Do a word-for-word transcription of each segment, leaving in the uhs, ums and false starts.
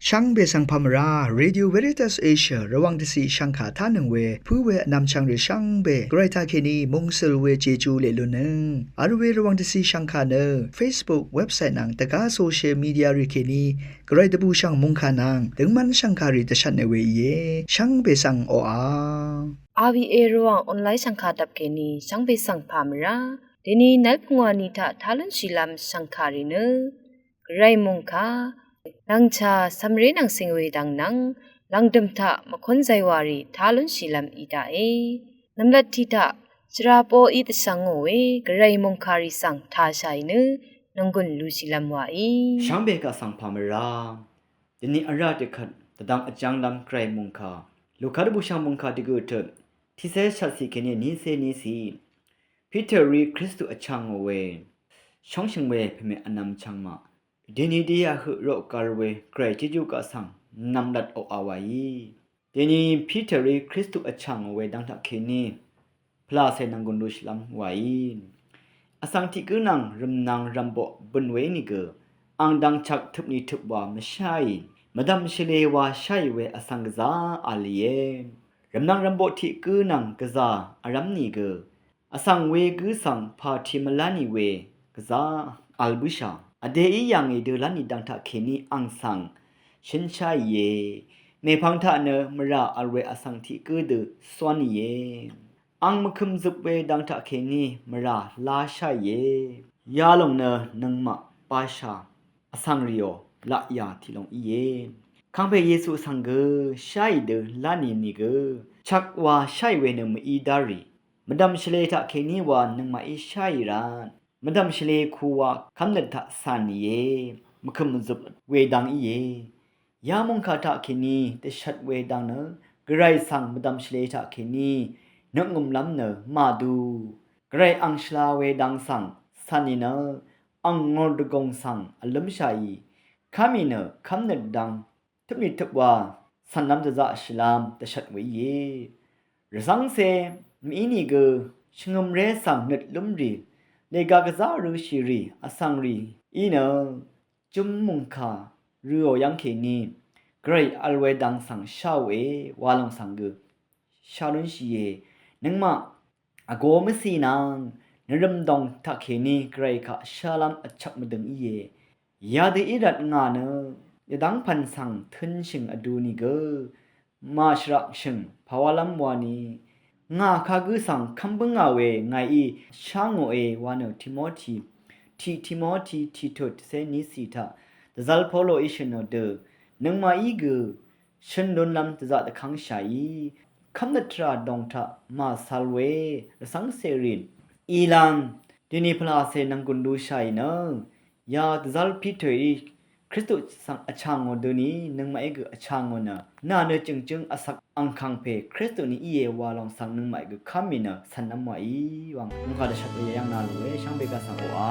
Shvngbe svng pà mvrá, Radio Veritas Asia Rvwàng dvciq shvngkà tánøng we pǿ we vnvmchvng rì shvngbe gvray taqkèní mungsøl we jeju leq lunnøng vl we Rvwàng dvciq shvngkà nø Facebook, website nvng dvgá social media rì kèní gvray dvbùshv̀ng mòngkà nvng døngmv́n shv̀ngkàrì dvshvtne we íe. Shvngbe svng oqà RVA Rvwàng online shv̀ngkà dvp kèní shvngbe svng pà mvrá. Dèní nv́l pungwà ni taq tá lúnshìlv́m shv̀ngkàrì nø gvray mòngkà, nvngchà cv̀mré nvng cìng we dvng nvng lv̀ngdø̀m taq mvkún zaywàrì tá lúnshìlv́m í daqe. Nv̀mlat tiq taq shvra poqí dvshvngò we gvray mòngkàrì svng tashàì nø nònggùn lushìlv́m wàí. Shvngbe kaq svng pà mvrá. Dèní vrá dvkvt dvdvng vjv́nglv́m gvray mòngkà Luka dvbùshv̀ng mòngkà dvgø̀ tøt tiqcé shvtciq kèní nícé níciq. Piterí Kristu vchv̀ngò we shóngshø̀ng we pèmè vnvmchvng maq dèní dí yahøq roqgvr we gvray jeju kaq svng nv̀mlat oqà wàí. Dèní Piterí Kristu vchv̀ngò we dvng taqkèní pvlacè nv̀nggùn lushìlv́m wàí. Vsvng tiq gǿ nvng rv̀mnvng rv̀mboq bø̀n we ínìgø ang dvngchvk tøpni tøp wa mvsháì, mvdv̀m shvlē wa sháì we vsvng gvzà v̄l íe. Rv̀mnvng rv̀mboq tiq gǿ nvng gvzà vrv́m nìgø vsvng wegǿ svng pàti mvlá nì we gvzà v̄l bǿshà. Vdèí yà ngì dø lá nì dvng taqkèní ang svng shø̀nsháìe. Mèpvng taq nø mvrà v̄l we vsvng tiq gǿ dø cwán ìe. Ang mvkø̀m zøp we dvng taqkèní mvrà láshá ìe. Yalòng nø nøngmaq bashà vsvng rìò laqyà tiq long íe. Kangpe Yesu svng gø sháì dø lá nì nìgø chvk wa sháì we nø mv-í dá rì. Mvdv̀m shvlē taqkèní wa nøngmaqí sháì rvt mvdv̀m shvlē ku wa kv́mnøt taq cà nìe. Mvkø̀m mvzøp we dvng íe. Ya mòngkà taqkèní dvshvt we dvng nø gvray svng mvdv̀m shvlē taqkèní nøkngø̀mlv́m nø màdu. Gvray ang shvla we dvng svng cà nì nø ang ngor dvgùng svng vlǿmshàì. Kv́mì nø kv́mnøt dvng tøpni tøp wa cv̀nlv́m dvzaqshìlv́m dvshvt we íe. Rvcv́ngcè mv-í nìgø shvngø̀mré svng nøt lúmrì, lèga gvzà rø̄shìrì vsvng rì í nø jøm mòngkà rø̄ò yv́ngkèní gvray v̄l we dvng svng sháòe wa lòng svng gø shá lúnshìe. Nøngmaq vgō mvcì nvng nvrø̀m dòng taqkèní gvray kaq shálv́m vchvk mvdøng íe. Yadø í rvt ngà nø yvdv́ng pv̀n svng tø̄nshø̀ng vdu nìgø màshvraqshø̀ng pàwálv́m wani. Ngà kagǿ svng kv́m bǿngà we ngàí shá ngòe wa nø Timoti, tiq Timoti tiq tut tiqcé nícì taq dvzv́l Polo í shø̀nò dø nøngmaqí gø shøn lúnlv́m dvzaq dvkv́ngshàí kv́mnøt tvrà dòng taq màcvl we rvcv́ngcè rìn ìlv́m dèní pvlacè nv̀nggùn lushàì nø ya dvzv́l Pitorí Kristu svng vchà ngò døni nøngmaqí gø vchà ngò nø nà nø jø̀ngjǿng vsvk angkangpè Kristu ni íe wa lòng svng nøngmaqí gø kv́mì nø cv̀nlv́m wàí wvng mòngkà dvshvt we yv́ng nà lòe shvngbe gvsvng oqà.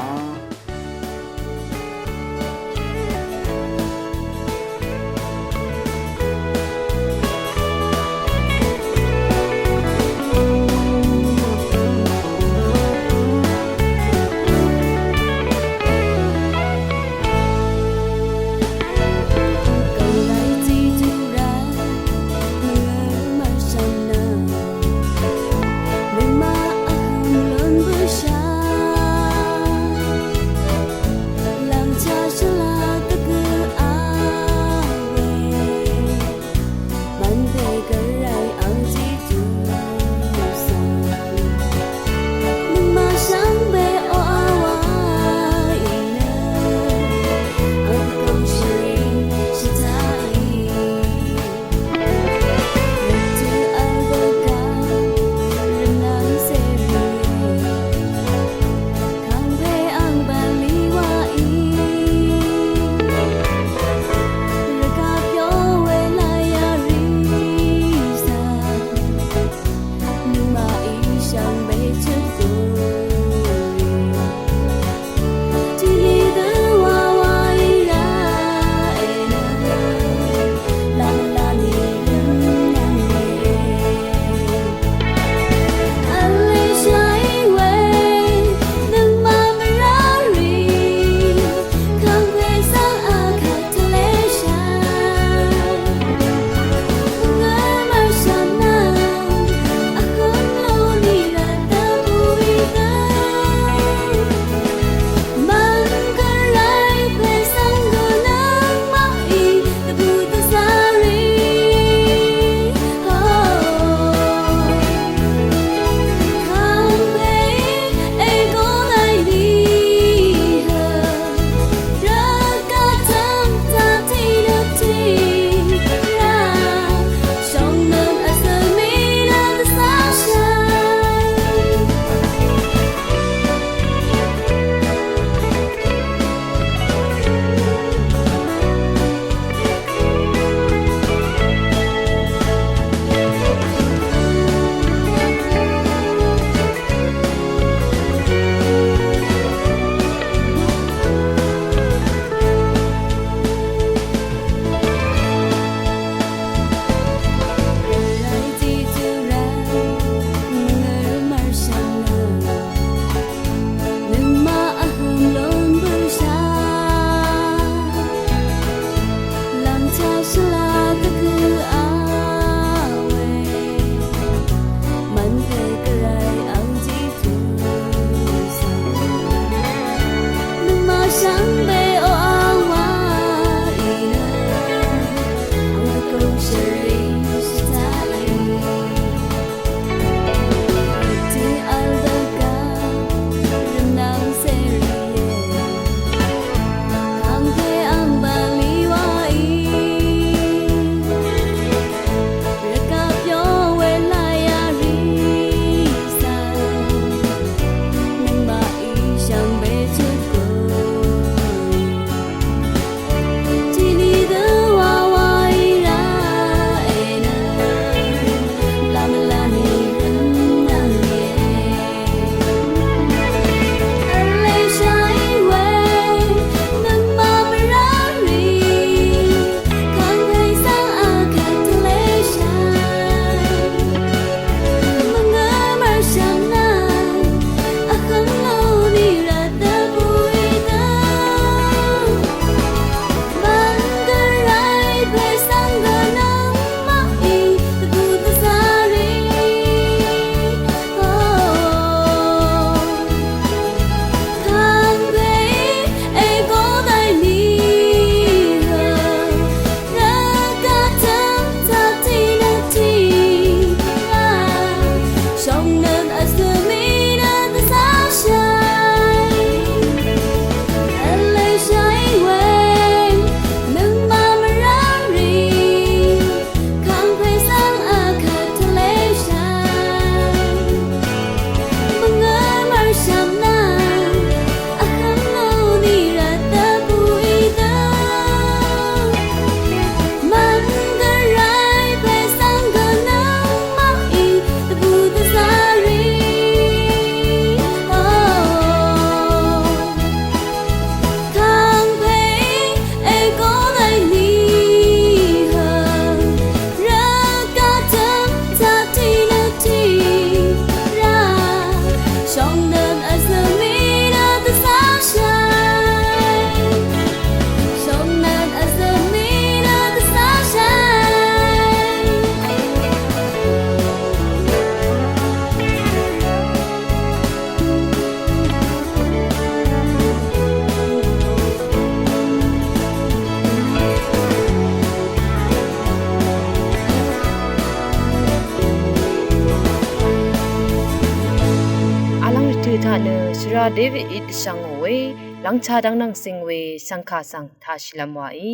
Ra Davidí dvshvngò we, lvngcha dvng nvng cing we shvngkà svng taq shìlvm wàí.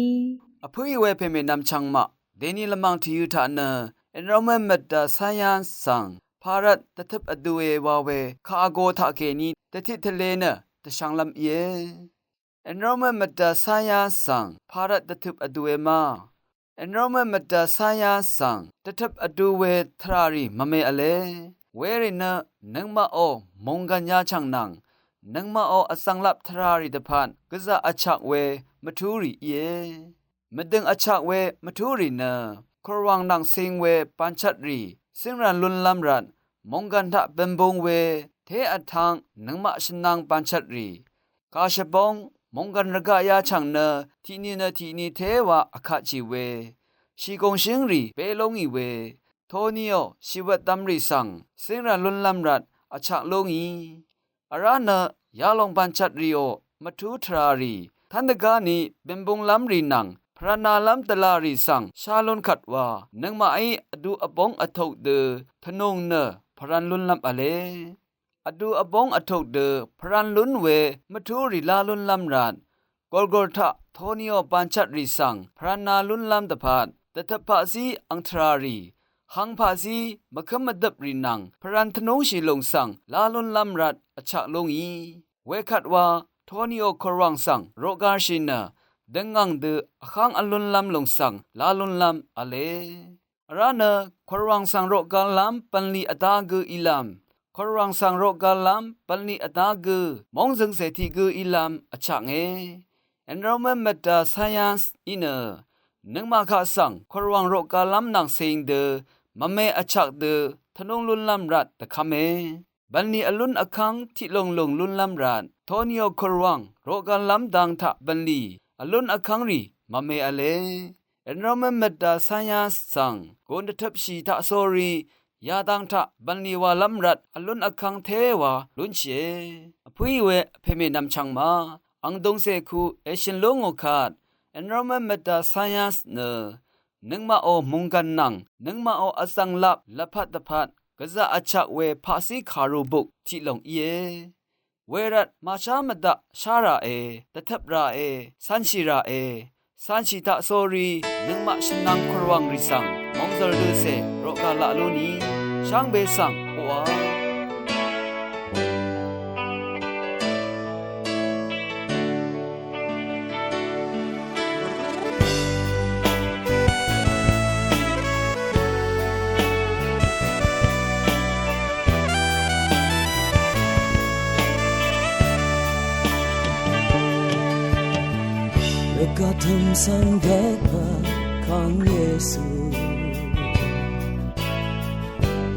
Vpǿì we pèmè nvmchvng maq, dèni lvmàng tvyø̄ taq nø, enrolment mvdv̀m science svng, parvt dvtøp vdue wa we, kà vgō taq kèní, dvtit tvle nø, dvshvnglv́m íe. Enrolment mvdv̀m science svng, parvt dvtøp vdue ma. Enrolment mvdv̀m science svng, dvtøp vdu we tvràrì mvme vle. Werì nø, nøngmaqò, mònggv̀n yachv̀ng nvng, nøngmaqò vzv̀nglap tvràrì dvpvt, gvzà vchak we, mvtúrì íe. Mvdø̀ng vchak we, mvtúrì nø, kùrwàng nvng cing we, bvnchvtrì, cíngrv̀n lúnlv́m rvt, mònggv̀n taq bønbung we, té vtvng, nøngmaq shvnvng bvnchvtrì. Kàshvbóng, mònggv̀n rvgaq yachv̀ng nø, tiqni nø tiqni téwa vkatshì we. Shìgùng shíngrì, bé lúngì we. Toniò, shìwvt dvmrì svng, cíngrv̀n lúnlv́m rvt, vchak lúngì. Vrá nø, yalòng bvnchvtrìò, mvtú tvràrì, tv́n dvgáni, bønbunglv́mrì nvng, pvrvnalv́m dvlàrì svng, shá lún kvt wa, nøngmaqí vdu vbóng vtuk dø, tvnùng nø, pvrvn lúnlv́m vle. Vdu vbóng vtuk dø, pvrvn lún we, mvtúrì lá lúnlv́m rvt, gòlgòl taq, toniò bvnchvtrì svng, pvrvna lúnlv́m dvpvt, dvtøp paqzí ang tvràrì, hang paqzí, mvkǿm mvdøprì nvng, pvrvn tvnúngshì lùng svng, lá lúnlv́m rvt, vchak lúngì. Wekvt wa, toniò kùrwàng svng, roqgarshì nø, døngngàng dø, vháng vlúnlv́m lùng svng, lá lúnlv́m, vle. Vrá nø, kùrwàng svng roqgarlv́m, bv̀nlì vdá gø ílv́m, kùrwàng svng roqgarlv́m, bv̀nlì vdá gø, móngzøngcè tiq gø ílv́m, vchaknge. Enrolment mvdv̀m science í nø, nøngmaq kaq svng, kùrwàng roqgarlv́m nvng cing dø, mvme vchak dø, tvnúng lúnlv́m rvt dvkv́me. Bv̀nlì vlún vkv́ng tiq lùnglùng lúnlv́m rvt, toniò kùrwàng, roqgarlv́m dang taq bv̀nlì, vlún vkv́ngrì, mvme vle. Enrolment mvdv̀m science svng, gùn dvtøpshì taq sórí, yadang taq bv̀nlì wàlv́m rvt, vlún vkv́ng téwa, lúnshìe. Vpǿì we, pèmè nvmchvng ma, ang dungcè ku, èshø̀n lú ngò kvt, enrolment mvdv̀m science nø, nøngmaqò mònggv̀n nvng, nøngmaqò vzv̀nglap, lvpat dvpvt, gvzà vchak we paqzí kàru buk, tiq lòng íe. Wervt màshá mvdaq shá ràe, dvtøp ràe, cv̄nshì ràe, cv̄nshì taq sórí, nøngmaq shvnvng kùrwàng rì svng, mòngzø̀l døcè, roqgaq laq lú ni, shvngbe svng, oqà. Rvgaq tø̀m svng dvpvt kang Yesu.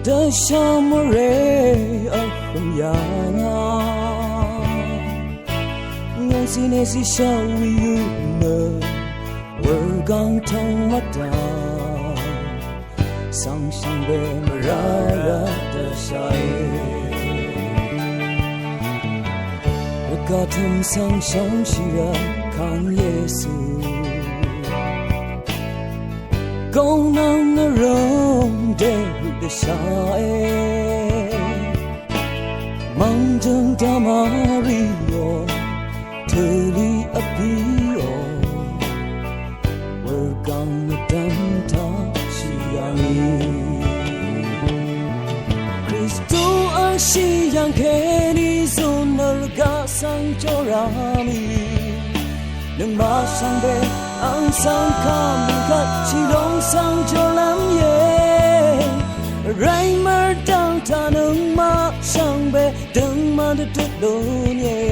Dvshà mvrè vhø̀m yà ngà. Ngòngcì nècì shà wì yø̀ nø. Wurgáng tóng mvdá. Svng shvngbe mvrá rvt dvshàe. Rvgaq tø̀m svng shvngshì rvt kang Yesu. Góng nvng nvrø̀m dèhøt dvshàe. Mv̀ng jø̀ng dvmárìò, tø̀lì vpìò, wurgáng mvdv́m taq shì yàngì. Kristu vshì yv̀ng kèní zùn nø rvgaq svng jòrà mì. Nøngmaq shvngbe ang svng kà mì kvt shìlòng svng jòrlv́m íe. Vrayí mvrdv̀ng taq nøngmaq shvngbe døngman dvdøt lún íe.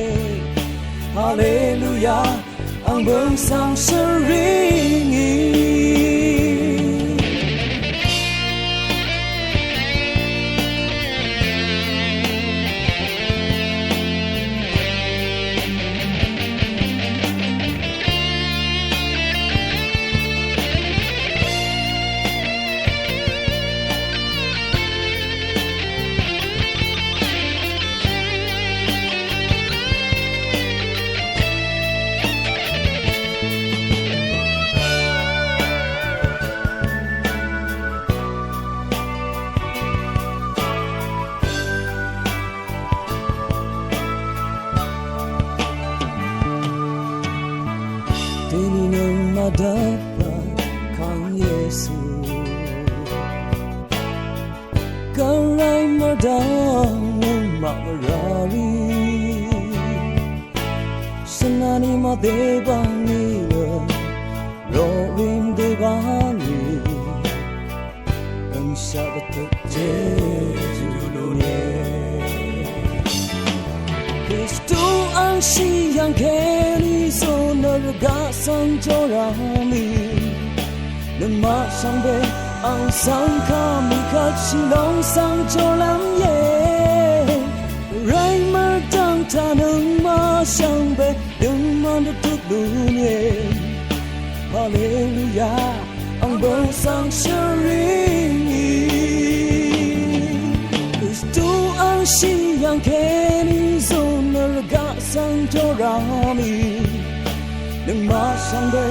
Haleluya, ang bø̀ng svng shvring ì. Kang Yesu Gvray mvrdvng nøngmaq mvrari Shvnani mvdebani wø Rorim debani Øngshaq vtøk jeju lune Kristu angshi yangkeni zonø rvgaq svng jorami Nøngmaq shvngbe ang svng kami kvt shilong svng jorlam ye Ray mvrdvng taq nøngmaq shvngbe døngman dvduk lune Haleluya ang bøng svng shvring i Kristu angshi yangkeni zonø rvgaq svng jorami Nøngmaq shvngbe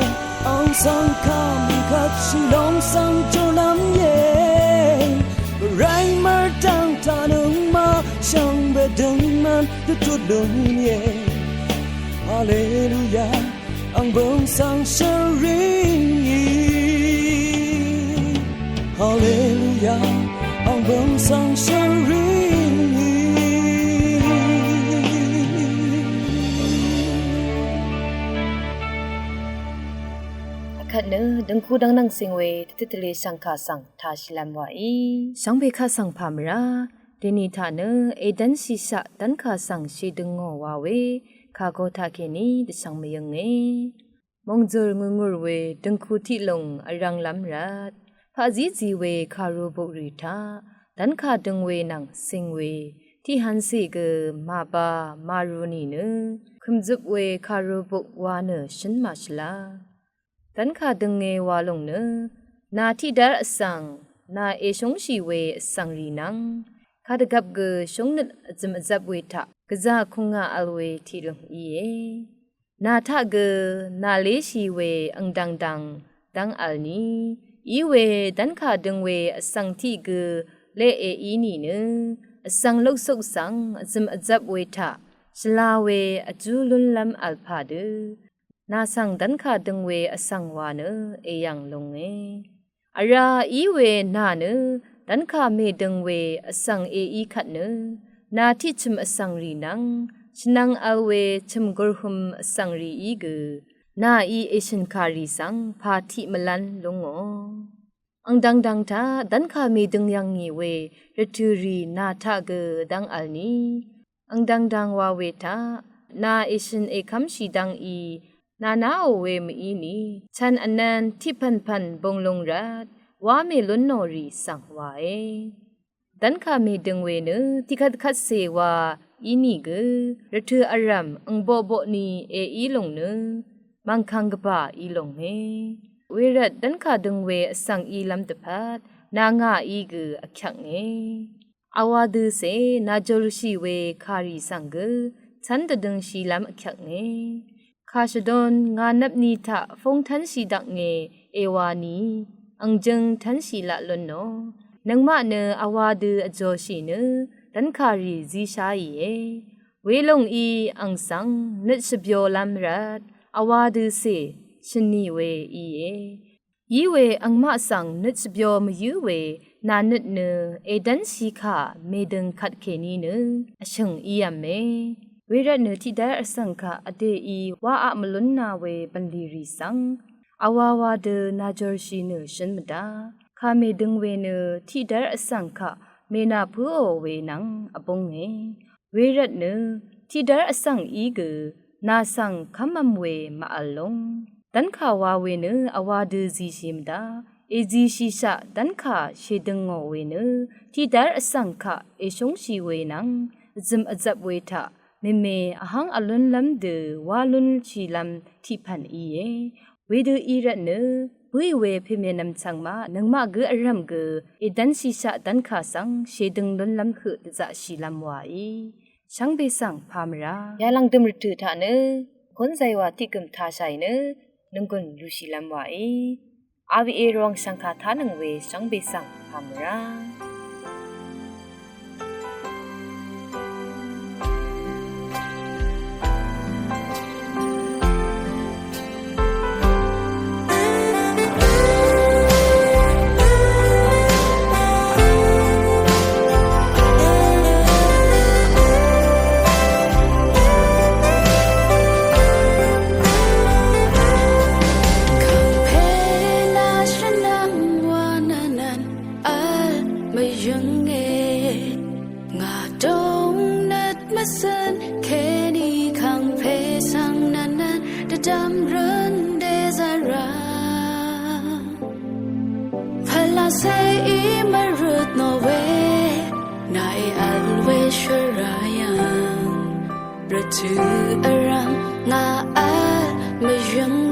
ang svng kami kvt shilong svng jorlam ye Ray mvrdvng taq nøngmaq shvngbe døngman dvtut lun ye Haleluya ang bøng svng shvring i Haleluya ang bøng svng shvring i Akvt nø døngku dvngnvng sing we tvtvtvle shvngka svng tashilvm wa i. Shvngbe ka svng pamra deni taq nø edvnshishaq dvnkà svng shedøngò wa we kàgo taqkèní dvshvng mvyønge. Mòngzø̀r ngùngùr we døngku tiqlùng vrv̄nglv́m rvt paqzí zi we kàru bukrì taq dvnkà døng we nvng sing we tiqhv̄ncè gø màba màru nìnø kø̀mzøp we kàru buk wa nø shǿn màshvla. Dv́nkà dønge wa lòng nø nà tiqdv́r vsvng nà èshúngshì we vsvng rì nvng kadvgvp gø shúngnøt vzø̀m vzvp we taq gvzà kùngà vl we tiqlùng íe. Nà taq gø nà léshì we angdv̀ngdv̀ng dv́ng vl ni íwe dv́nkà døng we vsvng tiq gø leq èí nìnø vsvng luksuk svng vzø̀m vzvp we taq shvla we vjú lúnlv́m vl pà dø nà svng dv́nkà døng we vsvng wa nø èyv̀ng lunge. Vrá í we nà nø dv́nkà mèdøng we vsvng èí kvt nø nà tiqchø̀m vsvng rì nvng shvnvng vl we chø̀m gurhøm vsvng rìí gø nàí èshø̀nkà rì svng pà tiq mvlv́n lúngò. Angdv̀ngdv̀ng taq dv́nkà mèdøng yv̀ngì we rvtø̀ rì nà taq gø dv́ng vl ni angdv̀ngdv̀ng wa we taq nà èshø̀n èkv́mshì dv́ngí nà naò we mvíni chv̀n vnv̄n tiqpv̀npv̀n bunglung rvt wá mèlúnnò rì svng wae. Dv́nkà mèdøng we nø tiqkvtkvtcè wa ínìgø rvtø̀ vrv̀m angboqboqni èí lùng nø mv̀ngkv̀ng gvbà í lùnge. Wervt dv́nkà døng we vsvng ílv́m dvpvt nà ngàí gø vkyvknge. Vwādøcè nàjòrshì we kàrì svng gø cv́n dvdøngshìlv́m vkyvknge. Kà shvdon ngà nvpni taq fúng tv́nshì daknge èwā ni angjøng tv́nshì laq lúnnò. Nøngmaq nø vwādø vjòshì nø dv́nkà rì zísháìe. Welòng í ang svng nøt shvbyolv́m rvt vwādøcè shø̀nì we íe. Iwe angmaq svng nøt shvbyo mvyǿ we nà nøt nø èdv́nshì kà mèdøng kvtkèní nø vshø̀ng ív̄me. Wervt nø tiqdv́r vsvng kaq vdèí wáaq mvlúnna we bv̀nlì rì svng vwāwā dø nàjòrshì nø shǿn mvdá. Kà mèdøng we nø tiqdv́r vsvng kaq mènà pǿò we nvng vbúnge. Wervt nø tiqdv́r vsvng í gø nà svng kv́mv̄m we màvl lúng. Dv́nkà wa we nø vwādø zishì mvdá. Èzishìshaq dv́nkà shèdøngò we nø tiqdv́r vsvng kaq èshúngshì we nvng vzø̀m vzvp we taq mèmè vhv́ng vlúnlv́m dø wá lúnshìlv́m tiqpv̀n íe. Wedø í rvt nø bǿì we pèmènvm chvngmaq nøngmaq gǿ vrv̀m gø èdv́nshìshaq dv́nkà svng shèdøng lúnlv́m høq dvzaqshìlv́m waí. Shvngbe svng pà mvrá yalv̀ngdø̀m rvtø̀ taq nø kúnzaywa tiqgø̀m tashàì nø nònggùn lushìlv́m waí. Awa Rvwàng shv̀ngkà tánøng we shvngbe svng pà mvrá. Seí mvrøt nò we, nàí vl we shvrayv̀ng. Rvtø̀ vrv̀m ngà vl mvyǿng